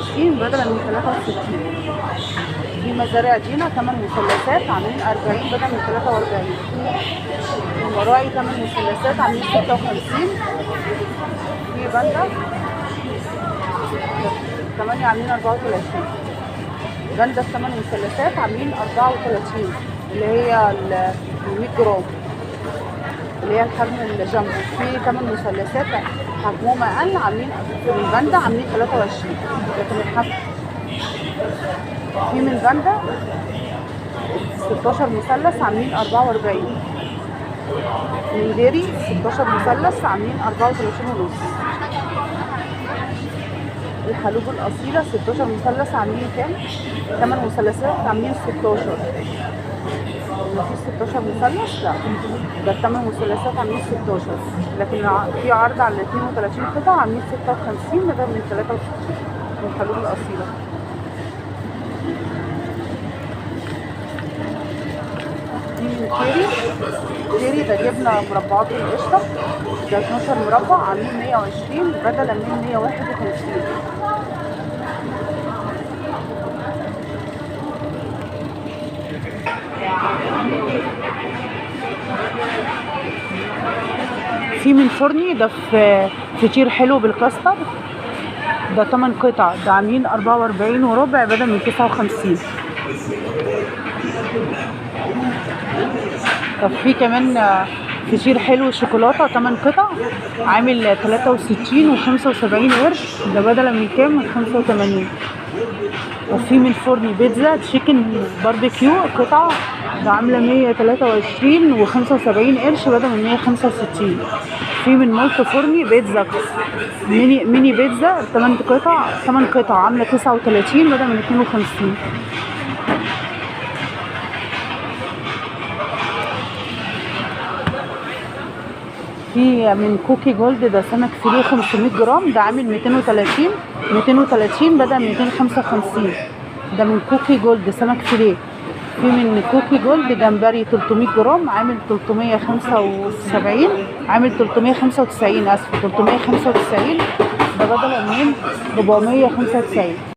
55 بدلا من 63. في مزارع دينا 8 مثلثات عاملين 40 بدل من 43. المراعي 8 مثلثات عاملين 56. في باندا 8 عاملين 34. باندا 8 مثلثات عاملين 34 اللي هي ال 100 جرام اللي هي الحجم الجامبو. في 8 مثلثات حجمهم اقل عاملين من باندا عاملين 23، لكن الحجم في من باندا 16 مثلث عاملين 44. من ديري 16 مثلث عاملين 34 ونص. الحلوب الأصيلة 16 مثلث عاملين كام؟ 8 مثلثات عاملين 16. مفيش 16 مثلث، لا ده 8 مثلثات عاملين 16، لكن في عرض على 32 قطعة عاملين 56 بدل من 63 من الحلوب الأصيلة. دي من كيري، كيري ده جبنة مربعات بالقشطة، ده 12 مربع عاملين 120 بدلا من 151. في من فرني ده في فطير حلو بالكاستر، ده 8 قطع، ده عاملين 44 وربع بدل من 59. طب في كمان فطير حلو شوكولاتة 8 قطع عامل 63 و75 قرش، ده بدلا من كام؟ من 85. وفي من فرني بيتزا chicken barbecue قطعة، ده عاملة 123 و75 قرش بدل من 165. في من مولت فرني بيتزا ميني بيتزا 8 قطع، 8 قطع عاملة 39 بدل من 52. في من كوكي جولد ده سمك فيليه 500 جرام، ده عامل 230، 230 بدل 255. ده من كوكي جولد سمك فيليه. في من كوكي جولد جمبري 300 جرام عامل 375، عامل 395، اسف 395، ده بدل من 495.